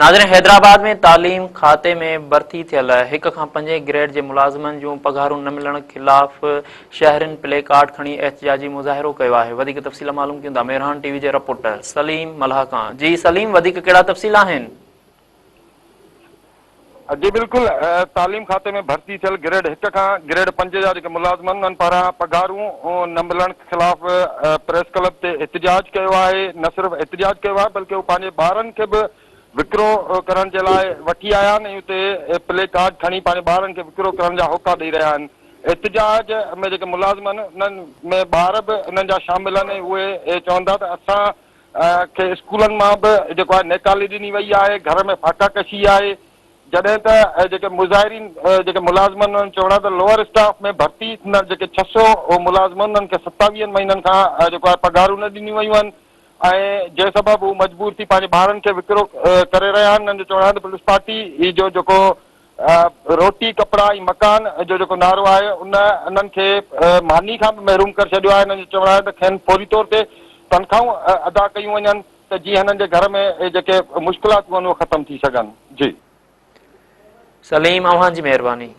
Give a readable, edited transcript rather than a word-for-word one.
ناظرين حيدرآباد ۾ تعليم کاتي ۾ ڀرتي ٿيل هڪ کان پنجين گريڊ جي ملازمن جون پگهارون نه ملڻ خلاف شهرين پلي ڪارڊ کڻي احتجاجي مظاهرو ڪيو آهي وڌيڪ تفصيل معلوم ڪيون ٿا مهراڻ ٽي وي جي رپورٽر سليم ملاح کان جي سليم وڌيڪ ڪهڙا تفصيل آهن. جي بلڪل تعليم کاتي ۾ ڀرتي ٿيل گريڊ هڪ کان گريڊ پنج جا جيڪي ملازم آهن انهن پاران پگهارون نه ملڻ خلاف پريس ڪلب تي احتجاج ڪيو آهي نه صرف احتجاج ڪيو آهي بلڪه هو پنهنجي ٻارن کي به وڪرو ڪرڻ جي لاء وٺي آيا آهن ۽ اتي پلي ڪارڊ کڻي پنهنجي ٻارن کي وڪرو ڪرڻ جا هوڪا ڏئي رهيا آهن احتجاج ۾ جيڪي ملازم آهن انهن ۾ ٻار به انهن جا شامل آهن ۽ اهي چون ٿا ته اسان کي اسڪولن مان به جيڪو آهي نيڪالي ڏني وئي آهي، گهر ۾ فاقا ڪشي آهي، جڏهن ته جيڪي مظاهرين جيڪي ملازم آهن انهن چوڻ آهي ته لوئر اسٽاف ۾ ڀرتي ٿيندڙ جيڪي 600 ملازم آهن انهن کي ستاويهن مهينن کان جيڪو آهي پگهارون نه ڏنيون ويون آهن ۽ جنهن سبب هو مجبور ٿي پنهنجي ٻارن کي وڪرو ڪري رهيا آهن، انهن جو چوڻ آهي ته پيپلز پارٽي جو جيڪو روٽي، ڪپڙا ۽ مڪان جو جيڪو نعرو آهي ان انهن کي ماني کان به محروم ڪري ڇڏيو آهي. هنن جو چوڻ آهي ته کين فوري طور تي تنخواهون ادا ڪيون وڃن ته جيئن هنن جي گهر ۾ جيڪي مشڪلاتون آهن اهي ختم ٿي سگهن. جي. سليم اوهان جي مهرباني.